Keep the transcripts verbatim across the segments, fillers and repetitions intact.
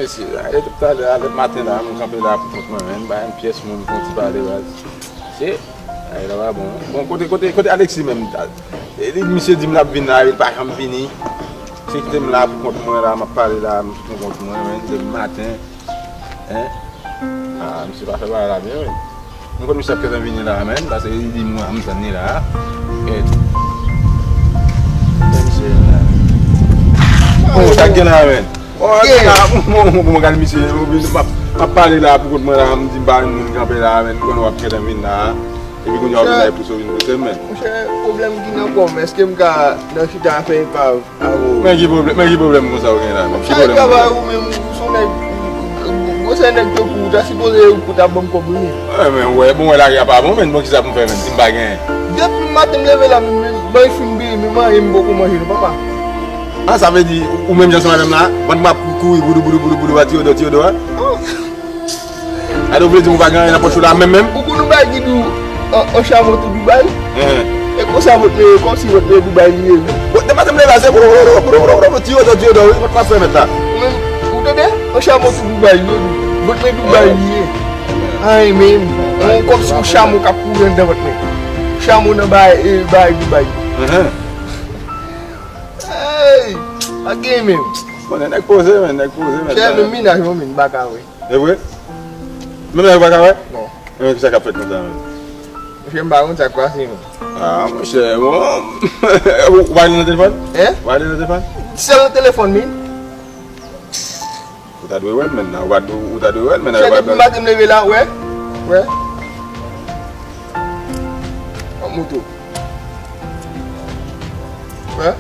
Mesye, ale tout talè, ale maten la, m kanpe la pou kont mwen, menm, pa yon pyès moun pou ti pale, baz. Se, ay, la pa bon. Bon, kote, kote, kote Alexis menm? E, li, misye di m l ap vin la, li pa janm vini. Se kite m la pou kont mwen la, m ap pale la, m pou kont mwen, menm, depi maten. Hein? Ah, misye pa fè bagay la byen, wi. M konn misye ap gentan vini la, menm, paske li di mwen, m tann li la. E, men misye la. Oh, sa k gen la, menm? Oh, sa k gen la, mwen, mwen, mwen, gade misye, m ap, m ap pale la pou kont mwen la, m di m pa yon moun kanpe la, menm, m konn w ap gentan vin la. Epi kounye a w vin la, e pouse w vin pouse m, menm. Monchè, pwoblèm ki nan kò m, èske m ka nan chita fè epav? Men ki pwoblèm, men ki pwoblèm konsa ou gen la, menm? Ki pwoblèm konsa? Travay ou menm, ou se yon nèg, ou se yon nèg tankou ou, ta sipoze ou ta ban m kòb ou menm. Wè, men, wè, bon, wè, lari a pa bon, men, bon, kisa pou m fè, menm, si m pa genyen? Depi maten m leve la, menm, menm, ban fin byen, menm, anyen m poko manje, non, papa. Ah, sa vle di, ou, ou menm jan se madanm la, pandan m ap kouri, boudou, boudou, boudou, boudou, a tiyo do, tiyo do, a? Gade, ou vle di m ou pa gen anyen nan pòch ou la menm, menm? Ou konn yon bagay ki di w, an, an chamo tou Dubai? Hein. E konsa vòt meye, kòmsi vòt meye Dubai li ye, wi. Bon, depi maten m leve la, se bro, bro, bro, bro, bro, bro, tiyo do, tiyo do, wi, vòt pa fè mèt la. Ou menm, ou tande? An chamo tou Dubai li ye, wi. Vòt meye Dubai li ye. Ay, menm. An, kòmsi yon chamo k ap kouri anndan vòt mwen. Chamo nan bay, e, bay Dubai. Hein. Hey! Pa gen menm. Konnen nèg poze, men, nèg poze, men. Chè, menm minaj mwen, menm, m pa ka wè. E vre? Menm lè ou pa ka wè? Non. E men kisa k ap fèt konsa menm? Monchè, m pa konn sa k pase non. Ah, monchè, bon. Ou, ou pa li nan telefòn? Hein? Ou pa li nan telefòn? Sèl nan telefòn, men. Ou ta dwe wè l, menn, ou pa, ou ta dwe wè l, menn. Monchè, depi maten m leve la, wè. Wè. An moto. Wè.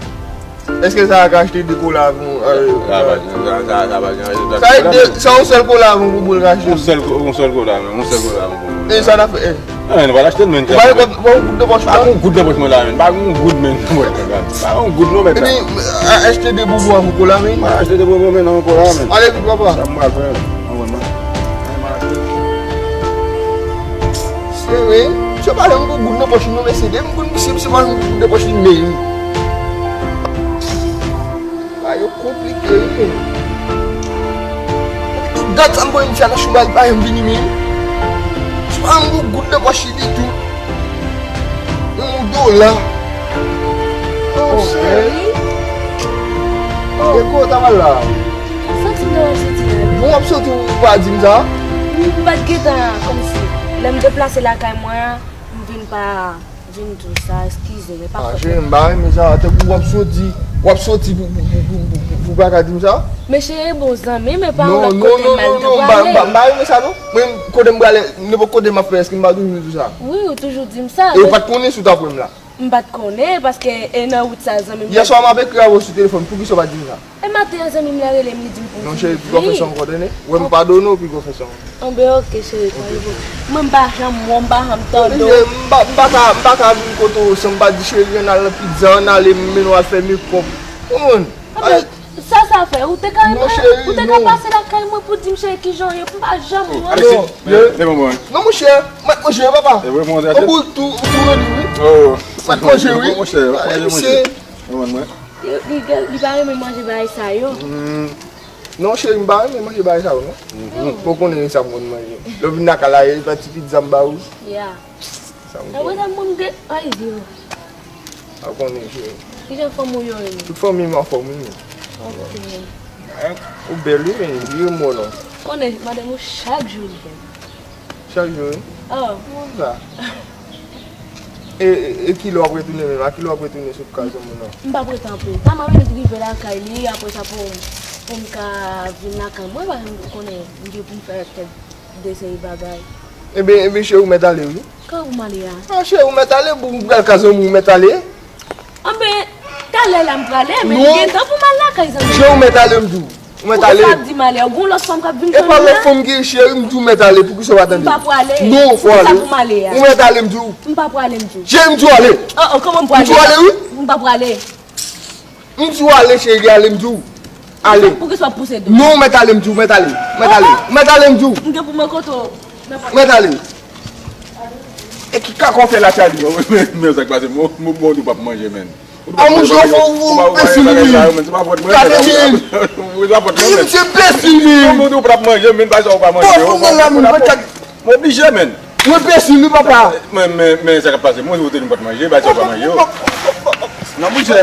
Èske sa a ka achte de kola pou, euh, sa a pa jan, sa, sa, sa pa jan, sa a de, sa yon sèl kola pou, pou l ka achte. Yon sèl ko-, yon sèl kola, men, yon sèl kola pou. E sa n ap fè, e. Ah, men, nou pa t achte l, men. Ou pa gen kòb, pa yon goud nan pòch ou la? Pa yon goud nan pòch mwen la, men. Pa yon goud, men, nan pòch mwen la. Pa yon goud, non, mèt la. Epi, a, achte de boubou a pou kola, men. Pa achte de boubou, men, nan yon kola, men. Ale vit, papa. Sa m pral fè, men. An konn, men. Se vre, misye pa janm gen goud nan pòch li non, mesye. Depi m konn misye, misye pa janm gen goud nan pòch li, men. Bagay yo konplike wi, men. Tout dat sa m voye misye a nan chomaj, li pa janm vini, men. Misye pa janm gen goud nan pòch li ditou. Yon dola. Oh, cheri. E kote w t ap al la? Sa k fè w soti la? Bon, w ap soti, ou pa di m sa? M pa t gentan kòmsi. Lè m deplase lakay mwen an, m vin pa vin di w sa, eskize m, e pa fòt mwen. Ah, cheri, m pa renmen sa. Tankou w ap soti, w ap soti pou, pou, pou pa ka di m sa? Men cheri, bon zanmi, men pa yon lòt kote m al tou prale. Non, non, non, non, m pa, m pa, m pa renmen sa, non. Mwen, kote m prale, nenpòt kote m ap fè, èske m pa toujou di w sa? Wi, ou toujou di m sa. E ou pa t konnen si w t ap wè m la? M pa t konnen, paske e nan wout sa, zanmi m. Yèswa m ap ekri avè w sou telefòn, poukisa w pa t di m sa? E maten an, zanmi m nan rele m, li di m pou m vini. Non, cheri, piga w fè sa ankò, tande? Wè m padone w, piga w fè sa ankò. Anben, oke, cheri, pa gen pwoblèm. Mwen, m pa janm wè w, m pa janm tande w. Mesye, m pa, m pa ka, m pa ka vin kote w san m pa di, cheri, ann al nan pizza, ann ale, m mennen w al fè mekòp. Ou konprann? Anben, sa sa fè? Ou te ka, ou te ka pase lakay mwen pou di m, cheri, kijan w ye, m pa janm wè w. Non, monchè, m ap manje, papa. Ou tou, ou tou redi, wi. M ap manje, wi. Ay, mesye. Li, li, li pa renmen manje bagay sa yo. Non, cheri, m pa renmen manje bagay sa yo, non. Ou konnen sa m konn manje. Lè w vin lakay la, e pa ti pizza m ba ou. Ya. Sa m konnen. Apre sa, mwen, m te, ay, Dye. Sa w konnen, cheri. Kijan fanmi w yo ye? Tout fanmi m anfòm, wi, men. Ok. Ou bèl, wi, men, vire m wè non. Konnen, madanm ou chak jou li fè m. Chak jou, wi? Oh. Kòman sa? E, e, e kilè w ap retounen menm? A kilè w ap retounen sot kay zanmi w nan? M p ap rete anpil tan, m ap vin rive lakay li, apre sa pou, pou m ka vin lakay mwen, paske m konnen m gen pou m fè kèk de seri bagay. Ebyen, ebyen, cheri, ou mèt ale, wi. Kote pou m ale a? Ah, cheri, ou mèt ale, pou m pral kay zanmi w, ou mèt ale. Anben, talè la m prale, men m gen tan pou m al lakay zanmi m. Cheri, ou mèt ale, m di w. Ou mèt ale. Poukisa w ap di m ale? Ou gon lòt fanm k ap vin tann ou la? E pa lòt fanm ki, cheri, m di w mèt ale, poukisa w pa tande? M pa prale. Non, fò ale. Poukisa pou m ale a? Ou mèt ale, m di w. M pa prale, m di w. Cheri, m di w ale. Oh, oh, kòman m prale? M di w ale, wi. M pa prale. M di w ale, cheri, ale, m di w. Ale. Poukisa w ap pouse do? Non, ou mèt ale, m di w, mèt ale. Mèt ale. Oh, oh. Mèt ale, m di w. M gen pou mwen kote w. Mèt ale. E ki kaka w fè la, Charlie? Men, men sa k pase, mwen, mwen, mwen, ou p ap manje, menn. A, monchè, ou, ou, ou enbesil, wi. Gade, men. Ou pa pot mwen, men. Misye enbesil, men. Ou, ou, ou p ap manje, men, pa sa ou pa manje. Bon, fòk mwen la, men, pa t. Mwen oblije, men. Mwen enbesil, wi, papa. Men, men, men, sa k ap pase? Mwen, ou te nou pa t manje, ba sa ou pa manje. Non, monchè.